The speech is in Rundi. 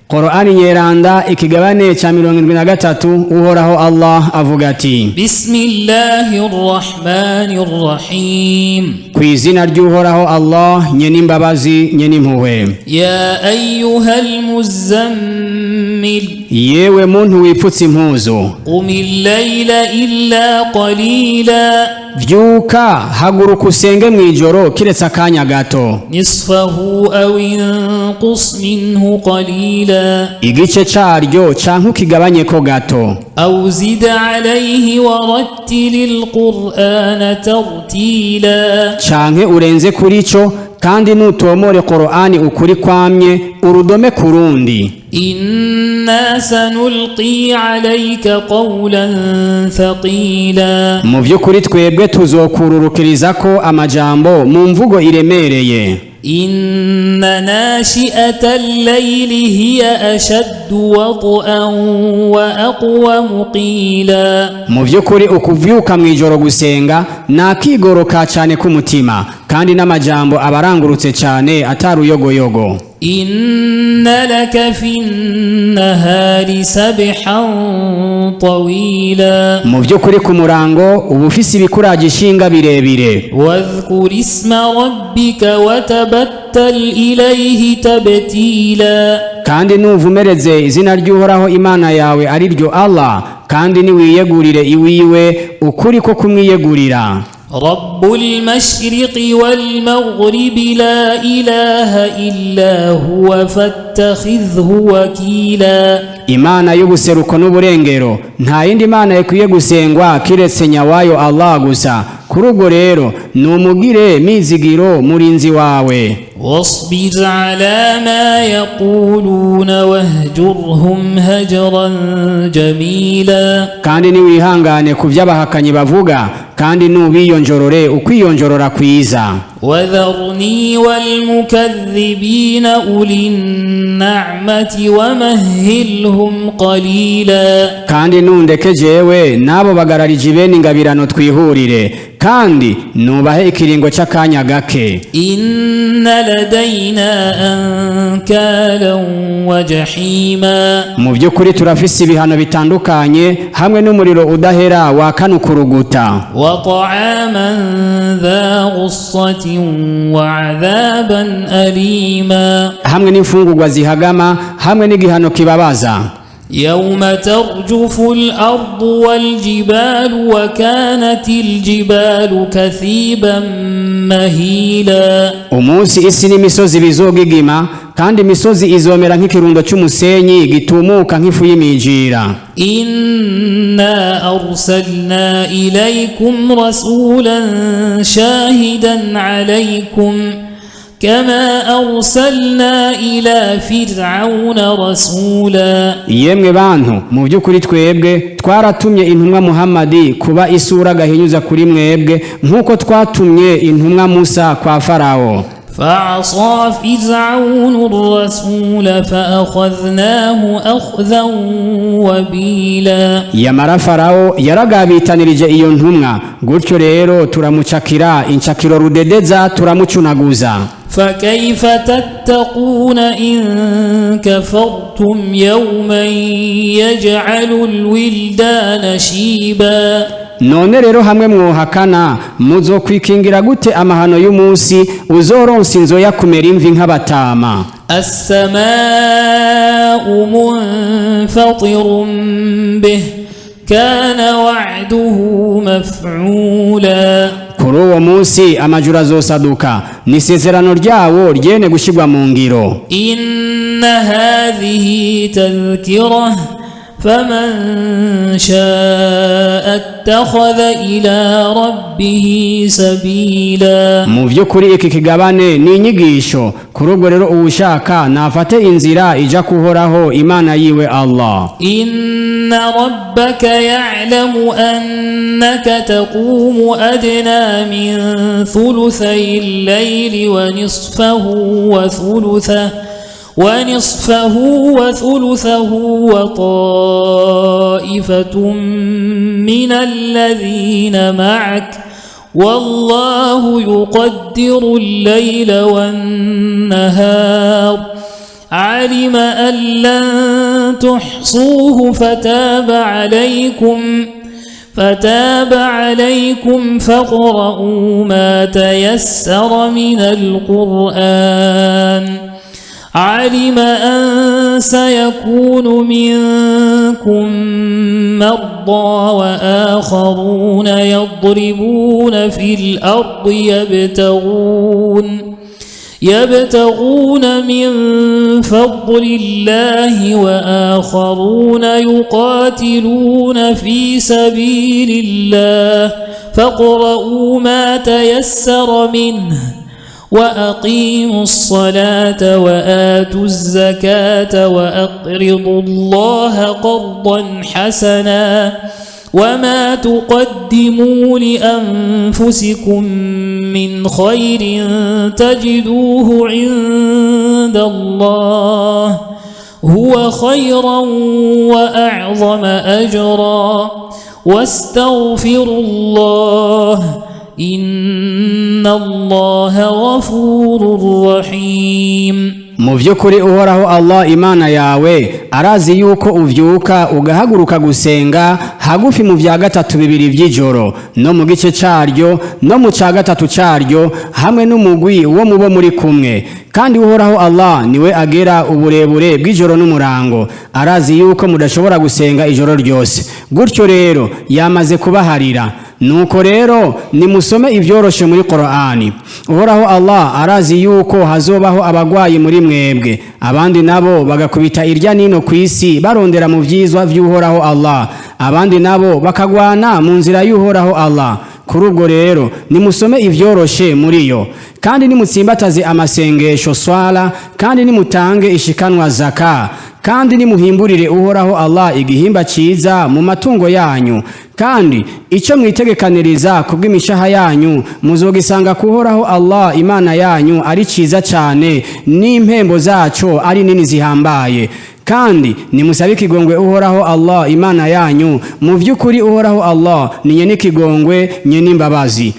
Korani Nyeranda, ikigabane ca 73. Uhoraho Allah avuga ati: بسم الله الرحمن الرحيم. Ku izina ry'Uhoraho Allah, nyen'imbabazi, nyen'impuhwe. يا أيها المزمل. Yewe muntu wipfutse impuzu. قم الليل إلا قليلا. Vyuka, haguruka usenge mw'ijoro kiretse akanya gato. نصفه أو انقص منه قليلا. Igice caryo canke ukigabanyeko gato. أو زد عليه ورتل القرآن ترتيلا. Canke urenze kuri ico, kandi nutomore Korani ukuri kwamye, urudome kurundi. إنا سنلقي عليك قولا ثقيلا. Mu vy'ukuri twebwe tuzokururukirizako amajambo mu mvugo iremereye. إن ناشئة الليل هي أشد وطئا وأقوم قيلا. Mu vy'ukuri ukuvyuka mw'ijoro gusenga ni akigoroka cane k'umutima, kandi n'amajambo aba arangurutse cane ataruyogoyogo. إن لك في النهار سبحا طويلا. Mu vy'ukuri ku murango uba ufise ibikuraje ishinga birebire. واذكر اسم ربك وتبتل إليه تبتيلا. Kandi nuvumereze izina ry'Uhoraho Imana yawe, ari ryo Allah, kandi niwiyegurire iwiwe ukuri ko kumwiyegurira. رب المشرق والمغرب لا إله إلا هو فاتخذه وكيلا. Imana y'ubuseruko n'uburengero, nta yindi mana ikwiye gusengwa kiretse nyawayo Allah gusa. Kuri ubwo rero numugire mizigiro, murinzi wawe. واصبر على ما يقولون واهجرهم هجرا جميلا. Kandi niwihangane ku vy'abahakanyi bavuga, kandi nubiyonjorore ukwiyonjorora kwiza. وذرني والمكذبين أولي النعمة ومهلهم قليلا. Kandi nundeke jewe n'abo bagararije bene ingabirano twihurire, kandi nubahe ikiringo c'akanya gake. إن لدينا أنكالا وجحيما. Mu by'ukuri turafise ibihano bitandukanye hamwe n'umuriro udahera wakanukuruguta. وطعاما ذا غصة وعذابا أليما. Hamwe n'imfungurwa zihagama hamwe n'igihano kibabaza. يوم ترجف الأرض والجبال وكانت الجبال كثيبا مهيلا. Umunsi isi n'imisozi bizogigima, kandi imisozi izomera nk'ikirundo c'umusenyi gitumuka nk'ifu y'imijira. إنا أرسلنا إليكم رسولا شاهدا عليكم كما أرسلنا إلى فرعون رسولا. Yemwe bantu, mu by'ukuri twebwe twaratumye intumwa Muhammadi kuba isura gahinyuza kuri mwebwe, nk'uko twatumye intumwa Musa kwa Farawo. فعصى فرعون الرسول فأخذناه أخذا وبيلا. Yamara Farawo yaragabitanirije iyo ntumwa, gutyo rero turamucakira incakiro rudedeza, turamucunaguza. فكيف تتقون إن كفرتم يوما يجعل الولدان شيبا. None rero hamwe mwohakana, muzokwikingira gute amahano y'umunsi uzoronsa inzoya kumera imvi nk'abatama? السماء منفطر به كان وعده مفعولا. Kuri uwo munsi amajuru azosaduka, ni isezerano ryawo ryene gushyirwa mu ngiro. إن هذه تذكرة فمن شاء اتخذ إلى ربه سبيلا. Mu by'ukuri iki kigabane ni inyigisho. Kuri ubwo rero uwushaka nafate inzira ija kuhoraho Imana yiwe Allah. إن ربك يعلم أنك تقوم أدنى من ثلثي الليل ونصفه وثلثه وطائفة من الذين معك، والله يقدر الليل والنهار. علم أن لن تحصوه فتاب عليكم فاقرؤوا ما تيسر من القرآن. علم أن سيكون منكم مرضى وآخرون يضربون في الأرض يبتغون من فضل الله وآخرون يقاتلون في سبيل الله فاقرؤوا ما تيسر منه وأقيموا الصلاة وآتوا الزكاة وأقرضوا الله قرضا حسنا وما تقدموا لأنفسكم من خير تجدوه عند الله هو خيرا وأعظم أجرا واستغفروا الله إن الله غفور رحيم. Mu by'ukuri Uhoraho Allah Imana yawe arazi yuko uvyuka ugahaguruka gusenga hagufi mu vya gatatu bibiri vy'ijoro, no mu gice caryo, no mu ca gatatu caryo, hamwe n'umugwi wo mubo muri kumwe. Kandi Uhoraho Allah niwe agera uburebure bw'ijoro n'umurango, arazi yuko mudashobora gusenga ijoro ryose. Gutyo rero yamaze kubaharira. Nuko rero nimusome ibyoroshe muri Qur'ani. Uhoraho Allah arazi yuko hazobaho abagwayi muri mwebwe, abandi nabo bagakubita irya nino ku isi barondera mu vyizwa vy'Uhoraho Allah, abandi nabo bakagwana mu nzira y'Uhoraho Allah. Kuri ubwo rero nimusome ivyoroshe muri yo, kandi nimutsimbataze amasengesho swala, kandi nimutange ishikanwa zaka, kandi nimuhimburire Uhoraho Allah igihimba ciza mu matungo yanyu. Kandi icyo mwitegekaniriza kubw'imishaha yanyu muzogisanga kuhoraho Allah Imana yanyu ari ciza cyane, n'impembo zaco ari nini zihambaye. Kandi nimusabe ikigongwe Uhoraho Allah Imana yanyu. Mu by'ukuri Uhoraho Allah ni nyene ikigongwe, nyene imbabazi.